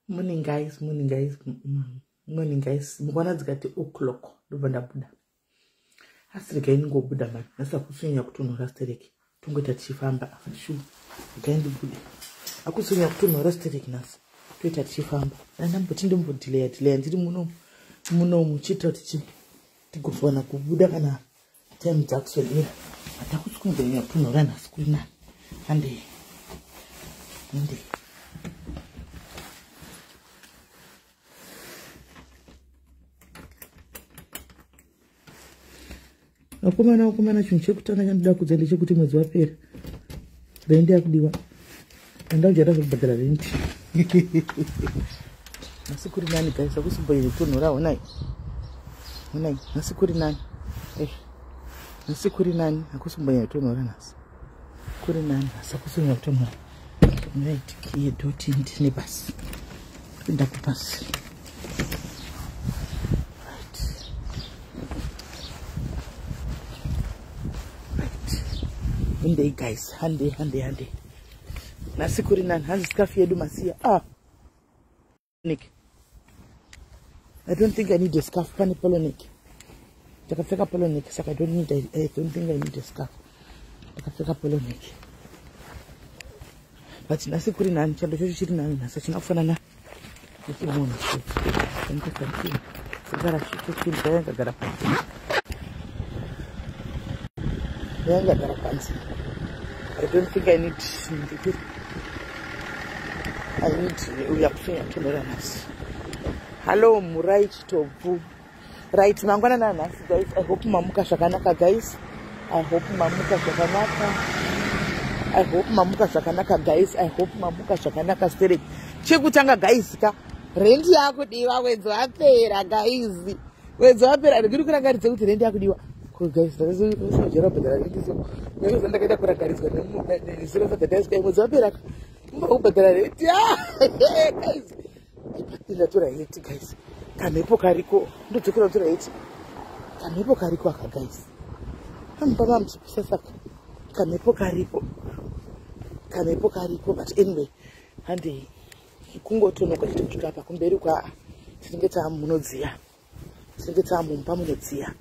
Morning guys, morning guys, morning guys. Mukaona dzikati o'clock ndobva ndabuda. Asi regai ndingobuda mani. Nhasi hakusi kutonhora stereki. Tongoita tichifamba. Shu. Regai ndibude. Hakusi kutonhora stereki nhasi. Toita tichifamba. Ndamboti ndombodelaya delaya ndiri muno muno muchiita kuti tigozowana kubuda kana time dzakuswedera. Hatakusi kumbonyanya kutonhora nhasi kuri nani. Handei. Handei. Vakomana, vakomana, chinhu chekutanga chandoda kudza ndechekuti mwedzi wapera, rendi yakudiwa. Handaujaida zvekubhadhara rendi. Nhasi kuri nani guys, hakusi kutonhora. Honai, honai, nhasi kuri nani. Nhasi kuri nani, hakusi kumbonyanya kutonhora nhasi. Kuri nani nhasi, hakusi kunyanya kutonhora. Right, kiye doti ndine basi, kupinda kupasi. Right, right, handei guys, handei, handei, handei. Nhasi kuri nani. Hanzi scarf yedu masiya. Ah, neck. I don't think I need a scarf. Pane polo neck, ndakapfeka polo neck, saka I don't think I need a scarf. Ndakapfeka polo neck, but nhasi kuri nani. Chando chacho chiri nani nhasi, hachina kufanana nechimunhu. Yangagara panze, yangagara panze. I don't think I need I need uya kusonya kutonhora nhasi. Hallo, murai Chitobvu. Right, mangwanana nhasi guys. I hope mamuka zvakanaka guys. I hope mamuka zvakanaka. I hope mamuka zvakanaka guys. I hope mamuka zvakanaka sterek. Chekutanga guys ka, rendi yakudiwa, mwedzi wapera guys, mwedzi wapera. Ndiri kurangaridza kuti rendi yakudiwa guys. Ndakazojera kubhadhara rendi, so ndakaza ndakaita kurangaridzwa nezuro sadhataiswa mwedzi wapera, mba kubhadhara rendi guys. Ndatora heti guys, kamhepo kariko, ndodzokera kutora heti. Kamhepo kariko aka guys, amupama muchipisa, saka kamhepo karipo, kamhepo kariko. But anyway, handei, kungotonoka chete kusvika apa kumberi kwa tinenge tamunodziya, tinenge tamumba munodziya.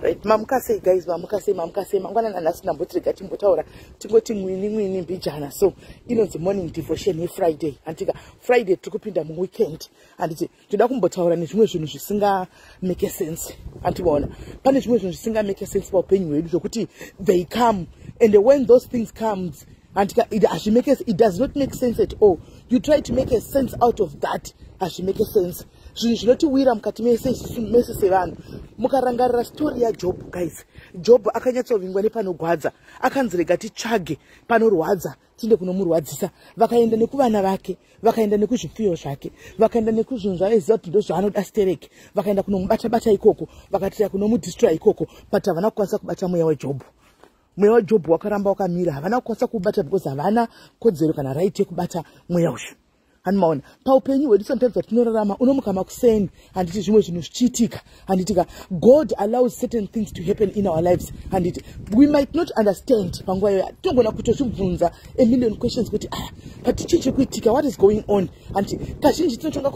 Right, mamuka sei guys? Mamuka sei? Mamuka sei? Mangwanana nhasi ndamboti rega timbotaura, tingoti mwini mwini mbijana. So inonzi morning devotion yeFriday, handika? Friday, tiri kupinda muweekend, handiti? Toda kumbotaura nezvimwe zvinhu zvisingamake sense, handimaona? Pane zvimwe zvinhu zvisingamake sense paupenyu hwedu, zvokuti they come, and when those things comes, handika, it does not make sense at all. You try to make a sense out of that, hazvimake sense. Zvinhu zvinotiwira mukati mese mese sevanhu. Mukarangarira story yaJob guys, Job akanyatsovingwa nepanogwadza. Akanzi rega titsvage panorwadza, tiende kunomurwadzisa. Vakaenda nekuvana vake, vakaenda nekuzvipfuyo zvake, vakaenda nekuzvinhu zvaiziva kuti ndo zvaanoda stereki. Vakaenda kunomubata-bata ikoko, vakatira kunomudestroya ikoko, but havana kukwanisa kubata mweya waJobhu. Mweya waJobhu wakaramba wakamira, havana kukwanisa kuubata because havana kodzero kana right yekubata mweya uyu, handimaona? Paupenyu hwedu sometimes hatinorarama, unomuka makuseni, handiti? Zvimwe zvinhu zvichiitika, handitika? God allows certain things to happen in our lives, handiti? We might not understand panguva iyoyo. Tinogona kutozvibvunza a million questions kuti, ah, but chii chiri kuitika? What is going on? Handiti kazhinji tinotanga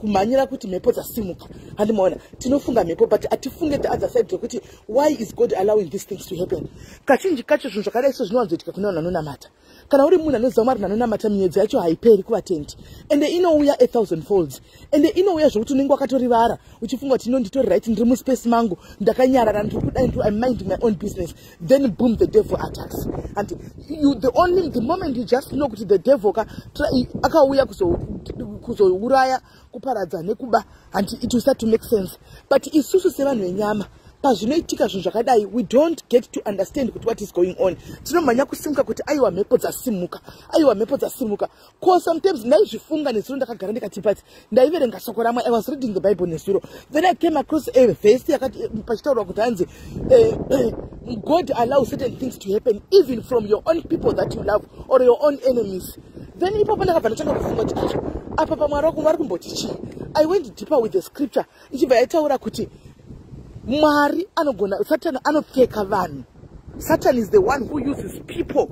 kumhanyira kuti mhepo dzasimuka, handimaona? Tinofunga mhepo, but hatifunge the other side zvekuti why is God allowing these things to happen? Kazhinji kacho zvinhu zvakadai so zvinowanzoitika kune vanhu vanonamata. Kana uri munhu anoziva Mwari, anonamata, miedzo yacho haiperi kuvatendi, ende inouya a thousand folds, ende inouya zvokuti unenge wakatorivara uchifunga kuti ino nditori right, ndiri muspace mangu, ndakanyarara, ndiri kudai, I'm minding my own business. Then boom, the devil attacks. And you, the only the moment you just know kuti the devil ka akauya kuzouraya, kuparadza nekuba, and it will start to make sense. But isusu sevanhu venyama, pazvinoitika zvinhu zvakadai, we don't get to understand kuti what is going on. Tinomhanya kusimuka kuti aiwa, mhepo dzasimuka, aiwa, mhepo dzasimuka. Ko sometimes ndaizvifunga nezuro, ndakagara ndikati, but ndaiverenga shoko raMwari. I was reading the Bible nezuro, then I came across a verse yakati pachitaurwa kuti hanzi God allows certain things to happen even from your own people that you love or your own enemies. Then ipapo ndakabva ndatanga kufunga kuti, ah, apa pamwari wako vari kumboti chii? I went deeper with the scripture, ichibva yaitaura kuti Mwari anogona, Satan anopfeka vanhu. Satan is the one who uses people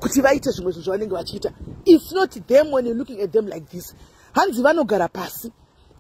kuti vaite zvimwe zvinhu zvavanenge vachiita. It's not them when you're looking at them like this. Hanzi vanogara pasi,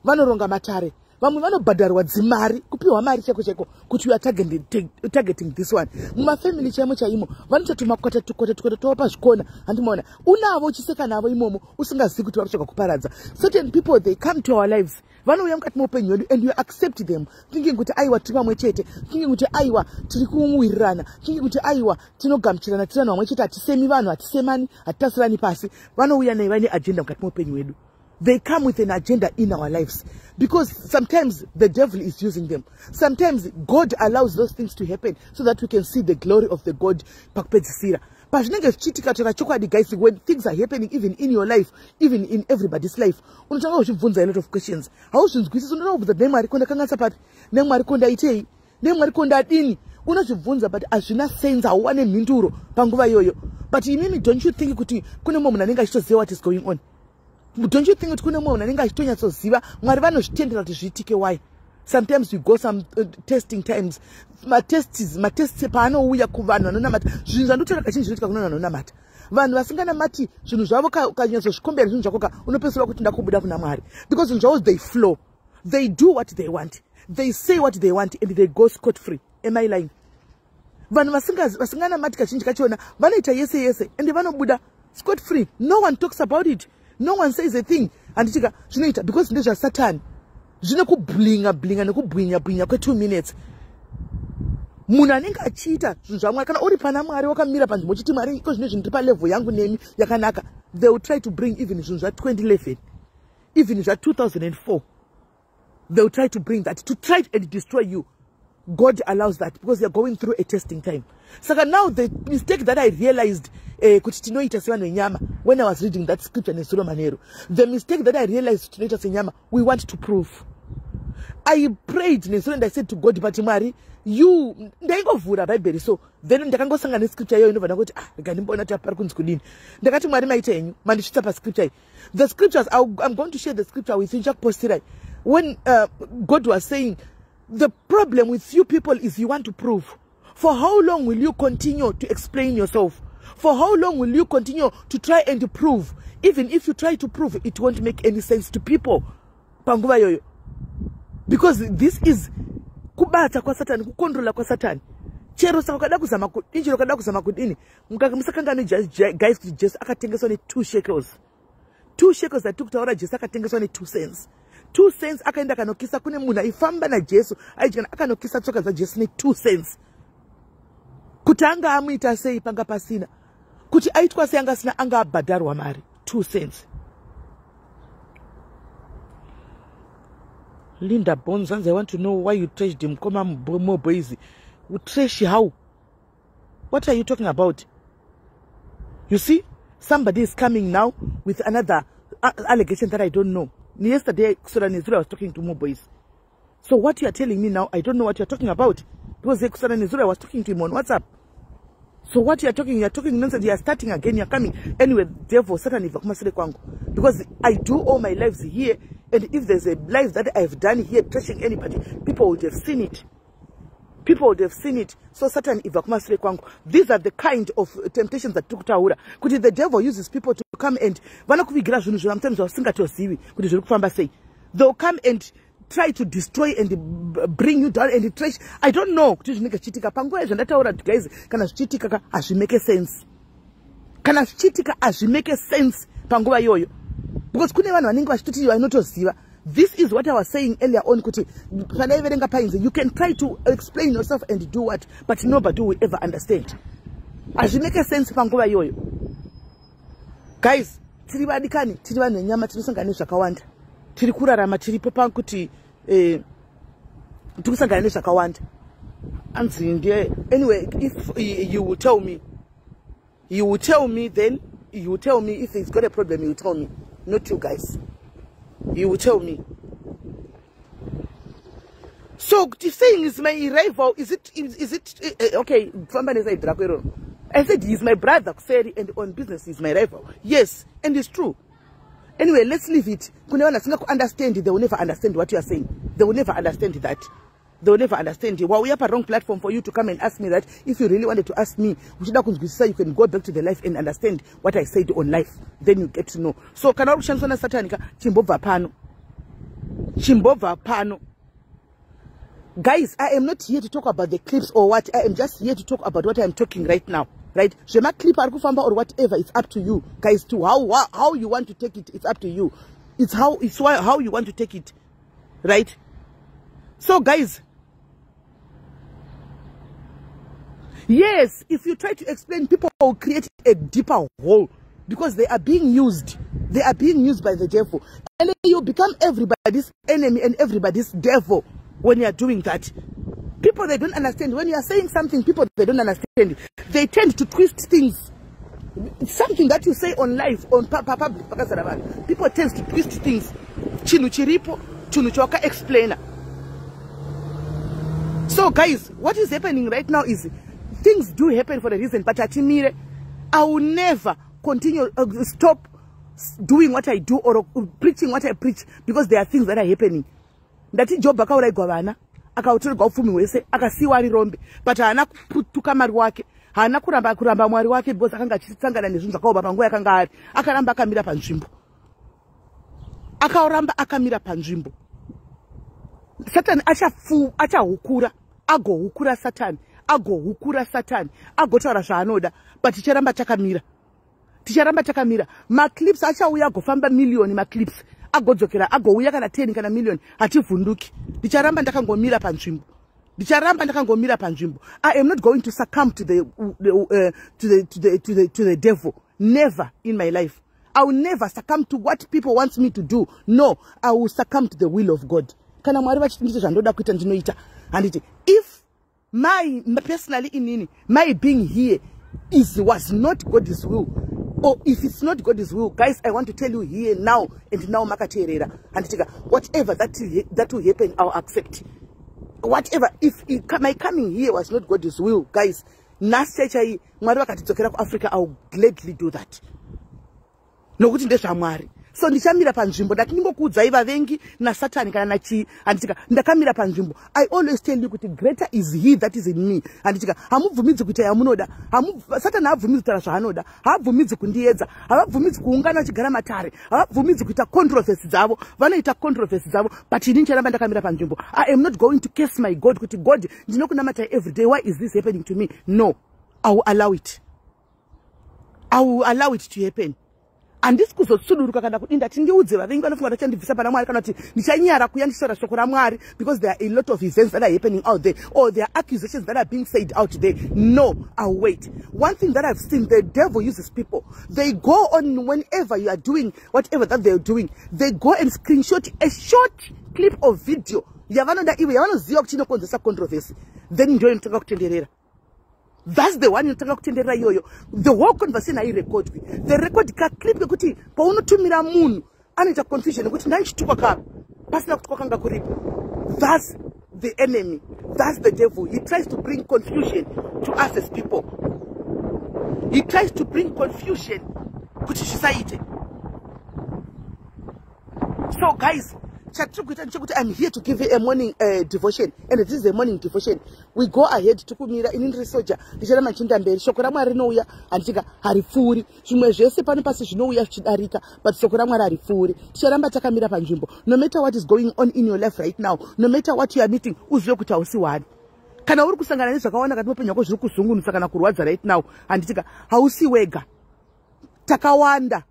vanoronga matare, vamwe vanobhadharwa dzimari, kupiwa mari chaiko chaiko kuti you are targeting this one. Mumafamily chaimo chaimo vanototi makwata tukwata tukwata twavo pazvikona. Handimaona unavo uchiseka navo imomo, usingazivi kuti vari kutsvaga kuparadza. Certain people, they come to our lives, vanouya mukati meupenyu hwedu, and you accept them thinking kuti aiwa, tiri pamwe chete, thinking kuti aiwa, tiri kuwirirana, thinking kuti aiwa, tinogamuchirana, tiri vanhu vamwe chete, hatisemi vanhu, hatisemani, hatitasirani pasi. Vanouya nei vaine agenda mukati meupenyu hwedu. They come with an agenda in our lives because sometimes the devil is using them. Sometimes God allows those things to happen so that we can see the glory of the God pakupedzisira. Pazvinenge zvichiitika, taura chokwadi guys, when things are happening, even in your life, even in everybody's life, unotanga uchibvunza a lot of questions. Hauzvinzwisisi. Unoda kubvunza, "Nemwari, ko ndakanganisa papi? Nemwari, ko ndaitei? Nemwari, ko ndadini?" Unozvibvunza, but hazvina sense, hauwane mhinduro panguva iyoyo. But imimi, don't you think kuti kune mumwe munhu anenge achitoziva what is going on? Don't you think kuti kune mumwe munhu anenge achitonyatsoziva? Mwari vanozvitendera kuti zviitike. Why? Sometimes we go some testing times, matests. Matests paanouya kuvanhu vanonamata, zvinhu zvandotaura kazhinji zvinoitika kune vanhu vanonamata. Vanhu vasinganamati, zvinhu zvavo, ukanyatsozvikombera zvinhu zvako ka, unopedzisira kuti ndakubuda kuna Mwari, because zvinhu zvavo, they flow, they do what they want, they say what they want, and they go scot free. Am I lying? Vanhu vasinganamati kazhinji kachona vanoita yese yese, ende vanobuda scot free. No one talks about it, no one says a thing. Handitika zvinoita because ndezvasatani, zvine kublinga blinga nekubwinya bwinya kwe2 minutes. Munhu anenge achiita zvinhu zvamwari, kana uri pana Mwari, wakamira panzvimbo uchiti, "Mwari, iko zvino zvinhu ndiri palevel yangu nemi yakanaka," they will try to bring even zvinhu zva2011, even zva2004. They will try to bring that to try and destroy you. God allows that because you're going through a testing time. Saka now the mistake that I realized kuti tinoita sevanhu venyama, when I was reading that scripture nezuro manheru, the mistake that I realized tinoita senyama, we want to prove. I prayed nezuro and I said to God, "But Mwari, you," ndaingovhura Bhaibheri, so then ndakangosangana nescripture iyoyo, ndobva ndangoti, "Ah, rega ndimboona kuti pari kunzi kudini." Ndakati, "Mwari, maita henyu mandisvitsa pascripture iyi." The scriptures, I'm going to share the scripture with you, ndichakupostirai. When God was saying, "The problem with you people is you want to prove. For how long will you continue to explain yourself? For how long will you continue to try and prove? Even if you try to prove, it won't make any sense to people panguva iyoyo," because this is kubata kwasatani, kukontrola kwasatani. Chero saka ukada kuzama kudini, chero ukada kuzama kudini, musakangani guys kuti Jesu akatengeswa ne2 shekels. 2 shekels atiri kutaura, Jesu akatengeswa ne2 cents. 2 cents, akaenda akanokisa kune munhu aifamba naJesu, aidyana, akanokisa tsoka dzaJesu ne2 cents. Kuti anga amuita sei, panga pasina kuti aitwa sei, anga asina, anga abhadharwa mari, 2 cents. Linda Bones hanzi, "I want to know why you trashed him." Koma more boys, trash how? What are you talking about? You see, somebody is coming now with another allegation that I don't know. Yesterday, kusora nezuro, I was talking to more boys. So what you are telling me now, I don't know what you are talking about, because kusora nezuro I was talking to him on WhatsApp. So what you are talking, you are talking nonsense. You are starting again, you are coming. Anyway, devil, Satan, ibva kumasure kwangu, because I do all my lives here, and if there's a life that I've done here trashing anybody, people would have seen it, people would have seen it. So Satan, ibva kumasure kwangu. These are the kind of temptations that tiri kutaura kuti the devil uses people to come and vanokuvigira zvinhu zvemamutimes zvausingatozvivi kuti zviri kufamba sei. They'll come and try to destroy and bring you down and trash. I don't know kuti zvinenge zvichiitika panguva yezvandataura. Guys, kana zvichiitika ka, hazvimake sense. Kana zvichiitika, hazvimake sense panguva iyoyo, because kune vanhu vanenge vachitoti vanotoziva. This is what I was saying earlier on, kuti pandaiverenga painzi you can try to explain yourself and do what, but nobody will ever understand. Hazvimake sense panguva iyoyo. Guys, tiri vadikani, tiri vanhu venyama, tinosangana nezvakawanda, tiri kurarama, tiripo pakuti tiri kusangana nezvakawanda. Anzi ndiye, anyway, if you will tell me, you will tell me, then you will tell me. If he's got a problem, you will tell me, not you guys. You will tell me. So saying is my rival, is it okay? Famba neside rako iroro. I said he's my brother kuseri, and on business he's my rival, yes, and it's true. Anyway, let's leave it. Kune vanhu vasingakuunderstand, they will never understand what you are saying. They will never understand that. They will never understand. Wauya pa wrong platform for you to come and ask me that. If you really wanted to ask me, uchida kunzwisisa, you can go back to the life and understand what I said on life, then you get to know. So kana uri kushandiswa nasatani ka, chimbobva pano, chimbobva pano. Guys, I am not here to talk about the clips or what. I am just here to talk about what I am talking right now, right? Zvemaclip ari kufamba or whatever, it's up to you guys to how you want to take it. It's up to you. It's how you want to take it, right? So guys, yes, if you try to explain, people will create a deeper hole because they are being used. They are being used by the devil, and you become everybody's enemy and everybody's devil when you are doing that. People, they don't understand. When you are saying something, people, they don't understand. They tend to twist things. Something that you say on live, on public, pakazara vanhu, people tend to twist things. Chinhu chiripo, chinhu chawaka explainer. So guys, what is happening right now is things do happen for a reason, but hatimire. I will never continue, stop doing what I do or preaching what I preach because there are things that are happening. Ndati Job akaurayigwa vana, akautorerwa upfumi hwese, akasiyiwa ari rombe, but haana kutuka Mwari wake, haana kuramba Mwari wake because akanga achisangana nezvinhu zvakaoma panguva yakanga ari. Akaramba akamira panzvimbo, akaramba akamira panzvimbo. Satani achahukura, agohukura, Satani agohukura, Satani agotaura zvaanoda, but ticharamba takamira, ticharamba takamira. Maclips achauya, agofamba miliyoni, maclips agodzokera, agouya kana 10 kana miliyoni, hativhunduki. Ndicharamba ndakangomira panzvimbo, ndicharamba ndakangomira panzvimbo. I am not going to succumb to the devil. Never in my life. I will never succumb to what people want me to do. No, I will succumb to the will of God. Kana Mwari vachiti ndiite zvandoda kuita, ndinoita, handiti? If my personally, inini, my being here is was not God's will, or if it's not God's will, guys, I want to tell you here now and now, makateerera, handitika? Whatever that will happen, I'll accept whatever. If my coming here was not God's will, guys, nhasi chaichai Mwari vakatidzokera kuAfrica, I will gladly do that nokuti ndezvaMwari. So ndichamira panzvimbo. Ndati ndingokuudzai vavengi naSatani kana nachii, handitika? Ndakamira panzvimbo. I always tell you kuti greater is he that is in me, handitika? Hamubvumidzi kuita yamunoda. Satani haabvumidzi kutaura zvaanoda, haabvumidzi kundiedza, havabvumidzi kuungana vachigara matare, havabvumidzi kuita controversy dzavo. Vanoita controversy dzavo, but ini ndicharamba ndakamira panzvimbo. I am not going to curse my God kuti, "God, ndinokunamatai every day. Why is this happening to me?" No, I will allow it. I will allow it to happen. Handisi kuzotsuduruka kana kudii. Ndati ndiudze vavengi vanofunga vachandibvisa pana Mwari kana kuti ndichanyara kuya ndichitaura shoko raMwari because there are a lot of events that are happening out there or there are accusations that are being said out there. No, I'll wait. One thing that I've seen, the devil uses people. They go on whenever you are doing whatever that they're doing. They go and screenshot a short clip of video yavanoda ivo, yavanoziva kuti inokonzesa controversy, then ndio inotanga kutenderera. That's the one inotanga kutenderera iyoyo. The whole conversation hairekodwi. The record kaclip kekuti paunotumira munhu anoita confusion nekuti ndaichitukwa kapa pasina kutukwa kanga kuripo. That's the enemy. That's the devil. He tries to bring confusion to us as people. He tries to bring confusion kuti zvisaite. So guys, chatiri kuita ndechekuti I'm here to give you a morning devotion, and this is a morning devotion. We go ahead, tikumira. Ini ndiri soja, ndicharamba ndichienda mberi. Shoko raMwari rinouya, handitika? Haripfuuri. Zvimwe zvese pano pasi zvinouya zvichidarika, but shoko raMwari haripfuuri. Ticharamba takamira panzvimbo no matter what is going on in your life right now, no matter what you are meeting. Uzive kuti hausi one. Kana uri kusangana nezvakawanda kati muupenyu hwako zviri kuzungunusa kana kurwadza right now, handitika? Hausi wega, takawanda.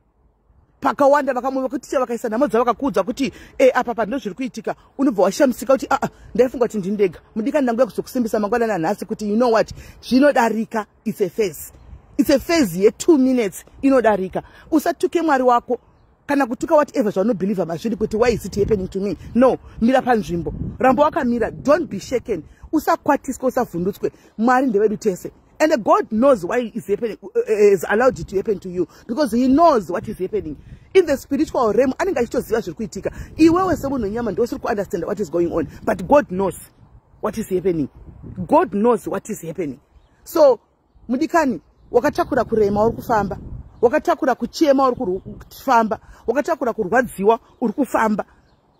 Pakawanda vakamuticha vakaisa nhamo dzavo, vakakuudza kuti apa pa ndo zviri kuitika, unobva washamisika kuti, "Aa, ndaifunga kuti ndindega." Mudikani, ndanguya kuzokusimbisa mangwanani anhasi kuti, you know what, zvinodarika. It's a phase. It's a phase ye2 minutes, inodarika. Usatuke Mwari wako kana kutuka whatever zvaunobhelievha mazviri kuti, "Why is it happening to me?" No, mira panzvimbo, ramba wakamira. Don't be shaken. Usakwatiswe, usavhundutswe. Mwari ndevedu tese. And God knows why is happening, is allowed it to happen to you, because he knows what is happening in the spiritual realm. Anenge achitoziva zviri kuitika. Iwewe semunhu wenyama ndosiri kuunderstand what is going on, but God knows what is happening. God knows what is happening. So mudikani, wakatakura kurema, uri kufamba wakatakura kuchema, uri kufamba wakatakura kurwadziwa, uri kufamba,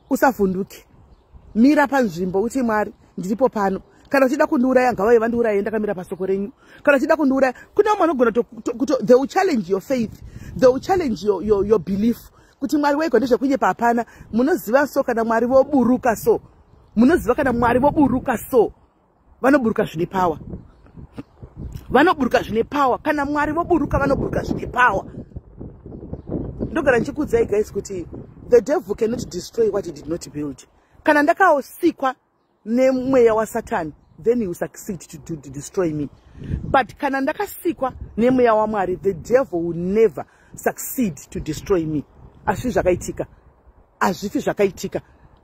usavhunduke. Mira panzvimbo uti, "Mwari, Ndiripo pano. Kana uchida kundiuraya, ngavauye vandiuraye ndakamira pasoko renyu. Kana uchida kundiuraya, kune vamwe vanogona kuto, they will challenge your faith, they will challenge your belief kuti Mwari wego ndezvekunyepa. Hapana. Munoziva, so kana Mwari voburuka, so munoziva, kana Mwari voburuka, so vanoburuka zvine power, vanoburuka zvine power. Kana Mwari voburuka, vanoburuka zvine power. Ndogara ndichikuudzai guys kuti the devil cannot destroy what he did not build. Kana ndakasikwa nemweya waSatani, then he will succeed to destroy me, but kana ndakasikwa nemweya waMwari, the devil will never succeed to destroy me. Hazvifi zvakaitika, hazvifi zvakaitika.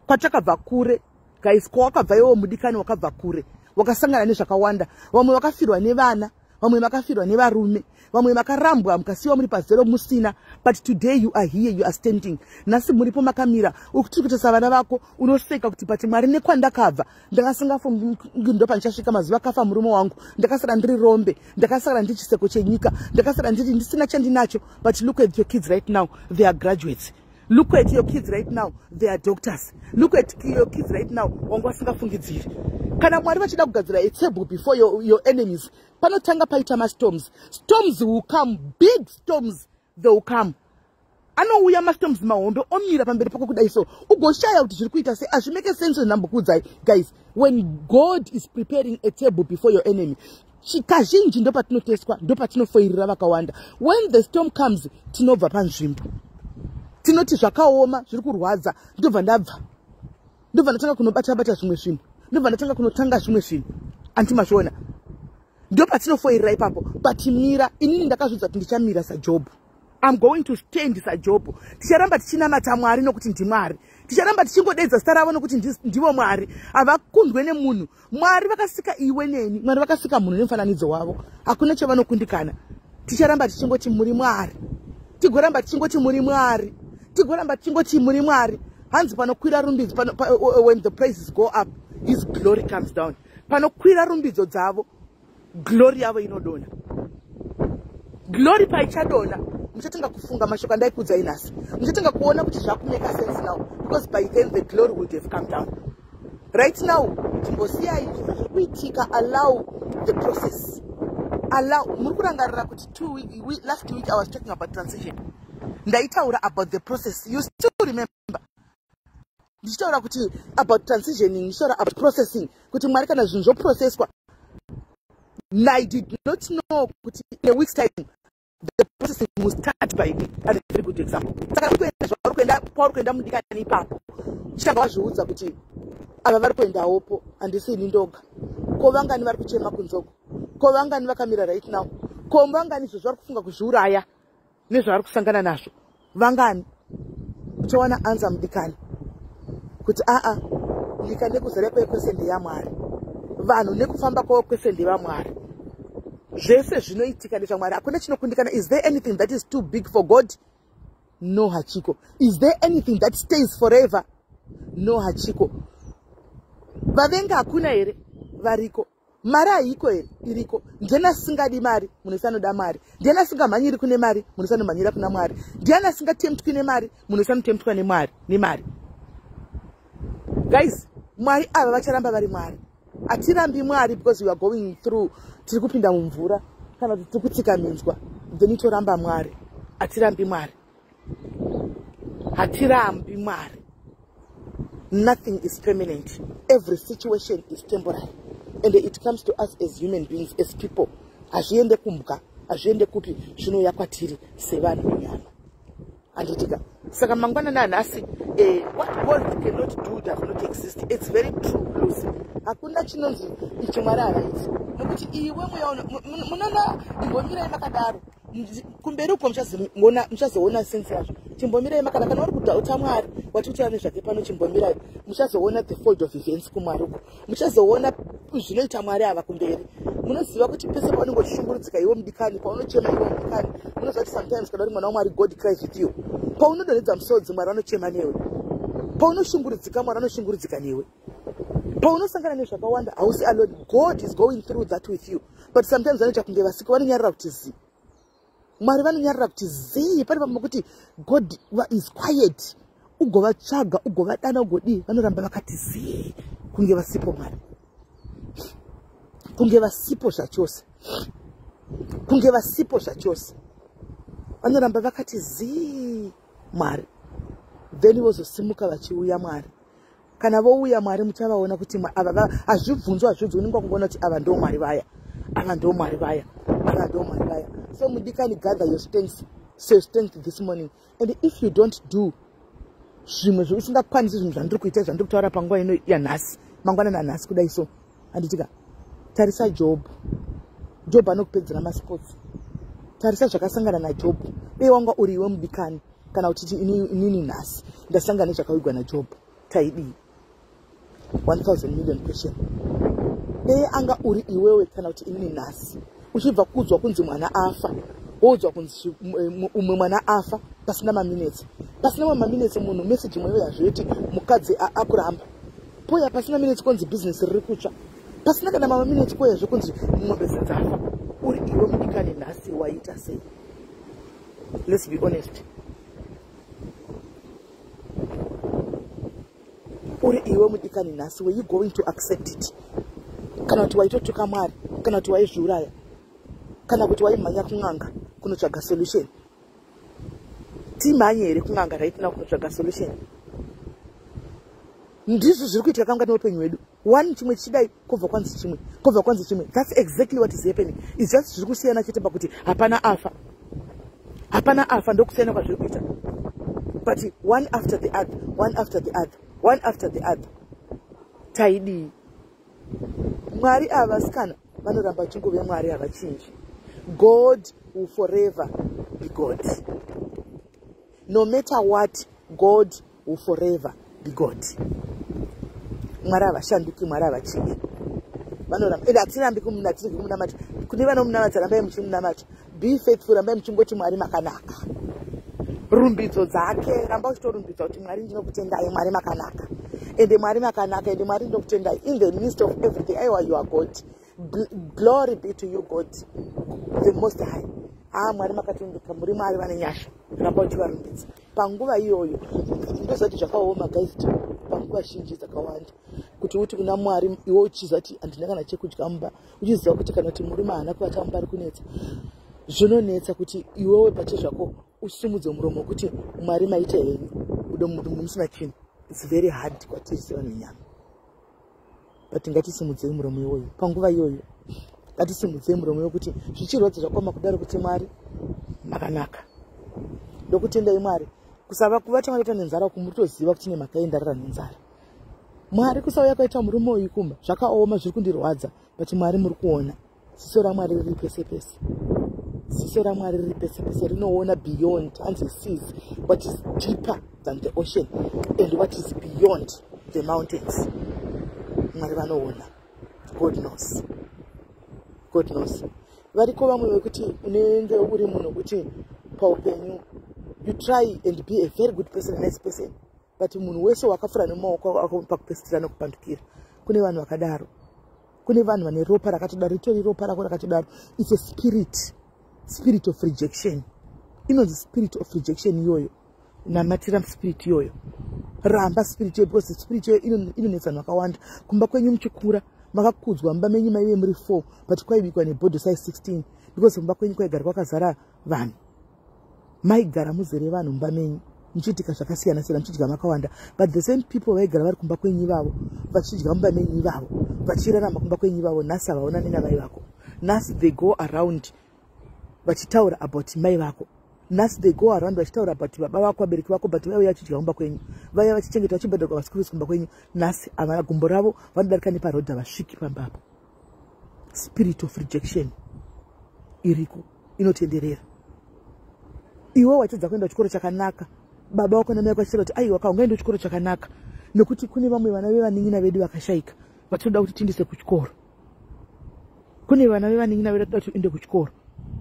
Kwatakabva kure guys. Kwawakabva iwo mudikani, wakabva kure, wakasangana nezvakawanda. Vamwe vakafirwa nevana, vamwe vakafirwa nevarume, vamwe vakarambwa, mukasiyiwa muri pazero musina, but today you are here, you are standing. Nhasi muripo makamira, tiri kutarisa vana vako, unoseka kuti, "But Mwari, nekwandakabva ndakasingafungi ndopandichasvika. Mazuva akafa murume wangu, ndakasara ndiri rombe, ndakasara ndiri chiseko chenyika, ndakasara ndiri ndisina chandinacho." But look at your kids right now, they are graduates. Look at your kids right now, they are doctors. Look at your kids right now, wanga vasingafungidziri. Kana Mwari vachida kugadzira a table before your enemies, panotanga paita mastorms. Storms will come, big storms, they will come. Anouya mastorms mahombe, omira pamberi pako kudai, so ugoshaya kuti zviri kuita sei, hazvimake sense. Ndambokuudzai guys, when God is preparing a table before your enemy, kazhinji ndopatinoteswa, ndopatinofoirira vakawanda. When the storm comes, tinobva panzvimbo, tinoti zvakaoma, zviri kurwadza, ndobva ndabva, ndobva ndatanga kunobata bata zvimwe zvinhu, ndobva ndatanga kunotanga zvimwe zvinhu. Andimazviona, ndopatinofoirira ipapo. But mira. Inini ndakazvidza kuti ndichamira saJobhu. I'm going to stand saJobhu. Ticharamba tichinamata Mwari nokuti ndiMwari. Ticharamba tichingodedza zita ravo nokuti ndivo Mwari, havakundwe nemunhu. Mwari vakasika iwe neni, Mwari vakasika munhu nemufananidzo wavo, hakuna chavanokundikana. Ticharamba tichingoti muri Mwari, tigoramba tichingoti muri Mwari, tigoramba tichingoti muri Mwari. Hanzi panokwira rumbidzo, when the praises go up, his glory comes down. Panokwira rumbidzo dzavo, glory yavo inodonha. Glory paichadonha, muchatanga kufunga mashoko andaikuudzai nhasi. Muchatanga kuona kuti zvakumake sense now, because by then the glory would have come down. Right now chimbosiyai zviri kuitika, allow the process, allow. Muri kurangarira kuti last week I was talking about transition. Ndaitaura about the process. You still remember ndichitaura kuti about transitioning, ndichitaura about processing, kuti Mwari, kana zvinhu zvoprocesswa? I did not know kuti in a week's time the processing will start by me. That's a very good example. Saka uri kuenda zvauri kuenda, pauri kuenda mudikani ipapo, chitanga wazviudza kuti ava vari kuendawopo, handisi ini ndoga. Ko vangani vari kuchema kunzoko? Ko vangani vakamira right now? Ko vangani izvo zvari kufunga kuzviuraya nezvavari kusangana nazvo? Vangani? Uchawana answer mudikani kuti aa, nyika nekuzara kwayo kwese ndeyamwari, vanhu nekufamba kwavo kwese ndevamwari, zvese zvinoitika ndezvamwari, hakuna chinokundikana. Is there anything that is too big for God? No, hachiko. Is there anything that stays forever? No, hachiko. Vavenga hakuna here? Variko. Mari haiko here? Iriko. Ndiani asingadi mari? Munhu wese anoda mari. Ndiani asingamhanyiri kune mari? Munhu wese anomhanyira kuna Mwari. Ndiani asingatemptwi nemari? Munhu wese anotemptwa nemwari, nemari. Guys, Mwari ava vacharamba vari Mwari. Hatirambi Mwari because we are going through, tiri kupinda mumvura kana kuti tiri kutsika minzwa, then toramba Mwari. Hatirambi Mwari, hatirambi Mwari. Nothing is permanent, every situation is temporary, and it comes to us as human beings, as people. Hazviende kumbwa, hazviende kupi, zvinouya kwatiri sevanhu venyama, handitika? Saka mangwanani anhasi, what God cannot do does not exist. It's very true, Lucy. Hakuna chinonzi ichi Mwari havaiti, nokuti iwe mweya munona. Imbomirai makadaro, kumberi uko muchazoona sense yazvo. Chimbomirai makadaro. Kana uri kudoubta Mwari wati kutaura nezvake pano, chimbomirai, muchazoona the fold of events kuMwari uko. Muchazoona zvinoita Mwari ava kumberi. Munoziva kuti pese paunenge uchishungurudzika iwe mudikani, paunochema iwe mudikani, munoziva kuti sometimes kana uri mwana waMwari, God cries with you. Paunodonhedza musodzi, Mwari vanochema newe. Paunoshungurudzika, Mwari vanoshungurudzika newe. Paunosangana nezvakawanda, hausi alone. God is going through that with you. But sometimes vanoita kunge vasiko, vanonyarara kuti zii. Mwari vanonyarara kuti zii. Pane pamwe kuti God is quiet, ugovatsvaga, ugovadana, ugodii, vanoramba vakati zii kunge vasipo Mwari. Kunge vasipo zvachose, kunge vasipo zvachose. Vanoramba vakati zii Mwari, then vozosimuka vachiuya Mwari. Kana vouya Mwari, muchavaona kuti ava hazvibvunzwa, hazvibvunzwa, unenge wakungoona kuti ava ndo Mwari vaya, ava ndo Mwari vaya, ava ndo Mwari vaya. So mudikani, gather your strength, so strength this morning. And if you don't do zvimwe zveusingakwanisi, zvinhu zvandiri kuita, zvandiri kutaura panguva ino yanhasi, mangwanani anhasi kudai so, handitika, tarisa Jobhu. Jobhu anokupedzera masports. Tarisa zvakasangana naJobhu. Dei wanga uri iwe mudikani, kana uchiti inini nhasi ndasangana nezvakawigwa naJobhu, taidii? 1000 million question. Dei anga uri iwewe kana kuti inini nhasi, uchibva kuudzwa kunzi mwana afa, woudzwa kunzi umwe mwana afa pasina maminutes, pasina mamwe maminutes munhu meseji mweyo yazvoti mukadzi akuramba poya, pasina minutes konzi bhizinesi riri kutsva, pasina kana mamaminutes koyazve kunzi mombe dzafa. Uri iwe mudikani nhasi, waita sei? Let's be honest. Uri iwe mudikani nhasi, were you going to accept it, kana kuti waitotuka Mwari, kana kuti waizviuraya, kana kuti waimhanya kun'anga kunotsvaga solution? Timhanye here kun'anga right now kunotsvaga solution? Ndizvo zviri kuitika kanga neupenyu hwedu. One chimwe chichidai, kwobva kwanzi chimwe, kwobva kwanzi chimwe. That's exactly what is happening. It's just zviri kusiyana chete pakuti hapana afa, hapana afa, ndokusiyana kwazviri kuita. But one after the other, one after the other, one after the other, taidii? Mwari ava, vasikana, vanoramba vachingove Mwari, havachinji. God will forever be God. No matter what, God will forever be God. Mwari havashanduki, Mwari havachinji, vanoramba. Ende hatirambi hatiregi kumunamata. Kune vanomunamata, rambai muchimunamata. Be faithful, rambai muchingoti Mwari makanaka. Rumbidzo dzake, ramba uchitorumbidza kuti Mwari ndinokutendai, Mwari makanaka, ende Mwari makanaka, ende Mwari ndinokutendai in the midst of everything. Aiwa, you are God. Glory be to you, God the Most High. Ha, Mwari makatondeka, muri Mwari vane nyasha. Ramba uchivarumbidza panguva iyoyo. Ndoziva kuti zvakaoma, guys, panguva zhinji dzakawanda kuti uti kuna Mwari, iwe uchiziva kuti handina kana chekudya mumba, uchiziva kuti kana kuti murume haana kuvata mumba, ari kunetsa. Zvinonetsa kuti iwewe pachezvako usumudze muromo wekuti Mwari maita henyu, udo musina chinhu. It's very hard kwatiri sevanhu venyama, but ngatisimudzei muromo iwoyo panguva iyoyo. Ngatisimudzei muromo wekuti zvichirwadza zvakaoma kudaro, kuti Mwari makanaka, ndokutendai Mwari. Kusava kuvata makaita nenzara kumutoziva kuti nemhaka yendarara nenzara. Mwari, kusauya kwaita murume uyu kumba zvakaoma, zviri kundirwadza, but Mwari muri kuona. Ziso raMwari riri pese pese, ziso raMwari riri pese pese, rinoona beyond. Hanzi sees what is deeper than the ocean and what is beyond the mountains. Mwari vanoona. God knows, God knows. Variko vamwe vekuti unenge uri munhu wekuti paupenyu you try and be a very good person, a nice person, but munhu wese wakafura nemaoko ako pakupedzisira nekupandukira. Kune vanhu vakadaro. Kune vanhu vane ropa rakatodaro, ritori ropa rako rakatodaro. It's a spirit, spirit of rejection. Inonzi spirit of rejection iyoyo. Namatira spirit iyoyo, ramba spirit iyoyo, because spirit iyoyo inonetsa vanhu vakawanda. Kumba kwenyu muchikura makakudzwa, mumba menyu maive muri four, but kwaibikwa nebhodho size 16 because mumba kwenyu kwaigara kwakazara vanhu. Maigara muzere vanhu mumba menyu, muchiitika zvakasiyana siyana, muchidya makawanda. But the same people vaigara vari kumba kwenyu ivavo, vachidya mumba menyu ivavo, vachirarama kumba kwenyu ivavo, nhasi havaonani navai vako. Nhasi they go around vachitaura about mai vako. Nhasi they go around vachitaura about baba vako, vabereki vako. But vaiuya vachidya kumba kwenyu, vaiya vachichengeta, vachibhadharwa maschool fees kumba kwenyu, nhasi havana gumbo ravo vanodarika neparodha vasviki pambapo. Spirit of rejection iriko, inotenderera. Iwe wachidza kuenda kuchikoro chakanaka, baba vako namai vako vachitaura kuti aiwa ka, ungaende kuchikoro chakanaka nekuti kune vamwe vana vevanin'ina vedu vakashayika vatinoda kuti tiendese kuchikoro. Kune vana vevanin'ina vedu vatinoda kuti uende kuchikoro,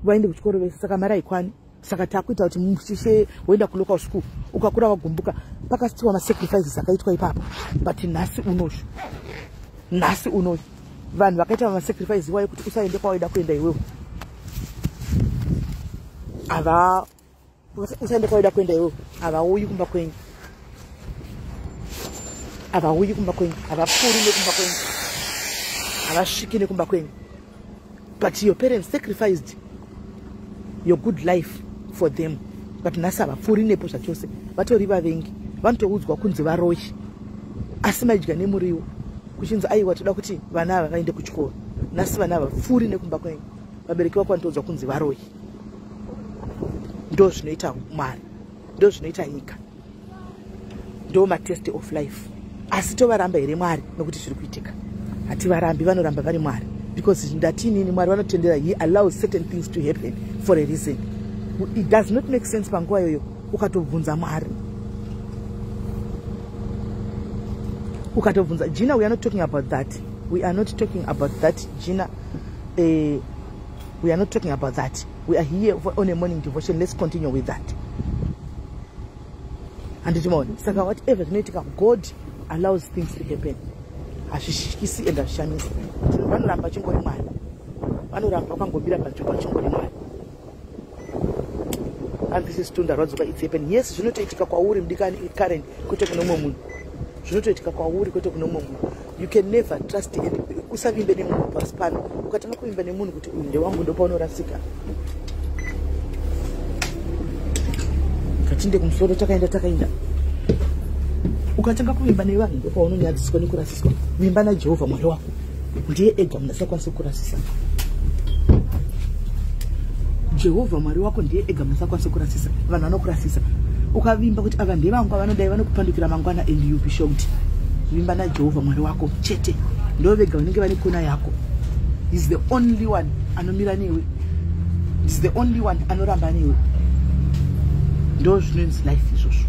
vaende kuchikoro vese, saka mari haikwani, saka takuita kuti mushishe woenda kulocal school. Ukakura wagumbuka, pakasitiwa masacrifices akaitwa ipapo. But nhasi unoshu, nhasi unoshu, vanhu vakaita masacrifice iwayo kuti usaende kwawaida kuenda iwewe, ava usaende kwawaida kuenda iwewe, havauyi kumba kwenyu, havauyi kumba kwenyu, havapfuuri nekumba kwenyu, havasviki nekumba kwenyu. But your parents sacrificed your good life for them, but nhasi havapfuuri nepo zvachose, vatori vavengi, vanotoudzwa kunzi varoyi. Asi maidya nemuriwo kuchinzi aiwa, toda kuti vana ava vaende kuchikoro. Nhasi vana ava pfuuri nekumba kwenyu, vabereki vako vanotoudzwa kunzi varoyi. Ndo zvinoita Mwari, ndo zvinoita nyika, ndo matest of life. Asi tovaramba here Mwari nokuti zviri kuitika? Hativarambi, vanoramba vari Mwari, because ndatinini Mwari vanotendera. He allows certain things to happen for a reason. It does not make sense panguva iyoyo. Ukatobvunza Mwari, ukatobvunza Gina, we are not talking about that, we are not talking about that, Gina. We are not talking about that. We are here on a morning devotion. Let's continue with that, handiti maona? Saka whatever zvinoitika, God allows things to happen. Hazvishyisi and hazvishamisi. Vanoramba chingori Mwari, vanoramba vakangomira panzvimbo vachingori Mwari. And this is tundarwadzoka. It's happen. Yes, zvinotoitika kwauri, mudikani Karen, kwete kune mumwe munhu. Zvinotoitika kwauri, kwete kune mumwe munhu. You can never trust and usavimbe nemunhu pasi pano. Ukatanga kuvimba nemunhu kuti uyu ndewangu, ndopaunorasika. Katinde kumusoro, takaenda, takaenda. Ukatanga kuvimba nevanhu, ndopaunonyadziswa nekurasiswa. Vimba naJehovha Mwari wako, ndiye ega munhu asingakwanisi kukurasisa. Jehovha Mwari wako ndiye ega munhu asingakwanisi kurasisa. Vanhu vanokurasisa. Ukavimba kuti ava ndevangu, vanodai, vanokupandukira mangwana and you be shocked. Vimba naJehovha Mwari wako chete, ndo vega vanenge vane kona yako. Is the only one anomira newe, is the only one anoramba newe. Ndo zvinonzi life izvozvo.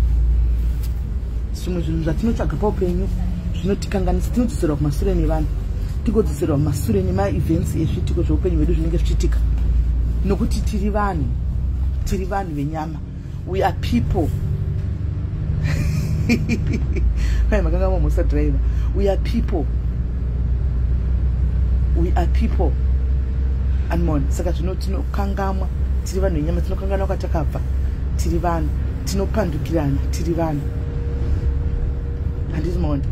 Zvimwe zvinhu zvatinotsvaga paupenyu zvinotikanganisa. Tinodzoserwa kumasure nevanhu, tigodzoserwa kumasure nemaevents ezviitiko zveupenyu hwedu zvinenge zvichiitika, nokuti tiri vanhu, tiri vanhu venyama. We are people. Kai makanga mamusa driver. We are people, we are people anmon. Saka zvino tinokangamwa, tiri vanhu venyama, tinokanganwa kwatakabva. Tiri vanhu, tinopandukirana, tiri vanhu, handiti maona?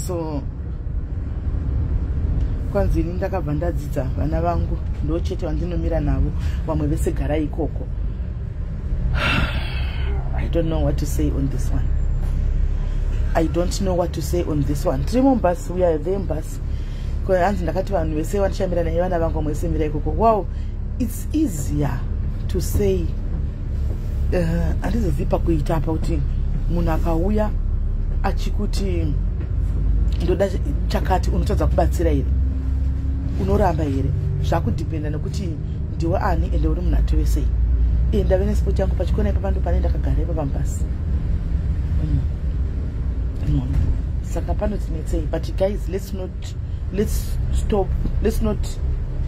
So kwanzi ini ndakabva ndadzidza, vana vangu ndo chete vandinomira navo, vamwe vese garai ikoko. I don't know what to say on this one. I don't know what to say on this one. Tiri mubus, we are there mubus. Hanzi ndakati vanhu vese vandichamira naye vana vangu, vamwe vese mira ikoko. Wow, it's easier to say, handizozivi pakuita apa kuti munhu akauya achikuti ndoda chakati, unotadza kubatsira here? Unoramba here? Zvakudhipenda nekuti ndiwe ani ende uri munhu atove sei. Iye ndave nespot yangu pachikona ipapa, ndo pane ndakagara ipapa mubhasi. Saka panotinetsei. But guys, let's not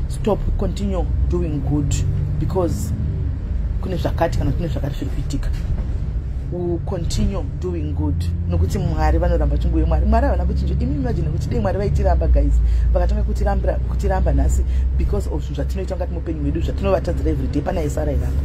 stop, continue doing good because kune zvakati kana kune zvakati zviri kuitika. We continue doing good nokuti Mwari vanoramba chinguve Mwari. Mwari havana kuchinja. Imi imagine kuti dei Mwari vaitiramba, guys, vakatanga kutiramba nhasi because of zvinhu zvatinoita mukati muupenyu hwedu, zvatinovatadzira everyday, pana isara iramba?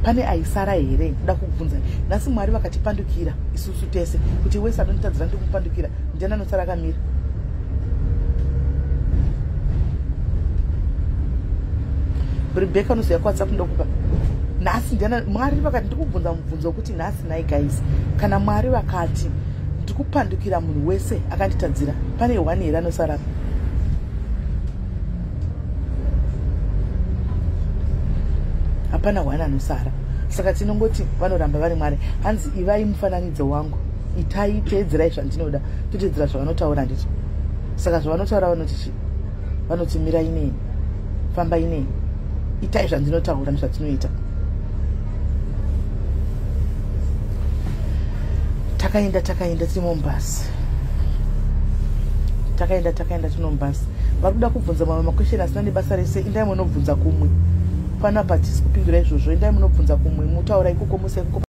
Pane aisara here? Kuda kukubvunza, nhasi Mwari vakatipandukira isusu tese kuti wese anonditadzira ndikumupandukira, ndiani anosara akamira? Rebecca, unoziva kuWhatsApp ndokupa nhasi. Ndiana Mwari vakati, ndikubvunza mubvunzo wekuti nhasi, nhai guys, kana Mwari vakati ndikupandukira munhu wese akanditadzira, pane one here anosarapa? Hapana one anosara. Saka tinongoti vanoramba vari Mwari. Hanzi ivai mufananidzo wangu, itai, teedzerai zvandinoda. Toteedzera zvavanotaura, handiti? Saka zvavanotaura, vanoti chi? Vanoti mirai neni, fambai neni, itai zvandinotaura nezvatinoita. Takaenda, takaenda, tiri mubhasi, takaenda, takaenda, tino mubhasi. Vari kuda kubvunza mamwe maquestion asina nebasa rese. Indai munobvunza kumwe. Panapa tisi kupindura izvozvo. Indai munobvunza kumwe, mutaura ikoko, musa ikoko.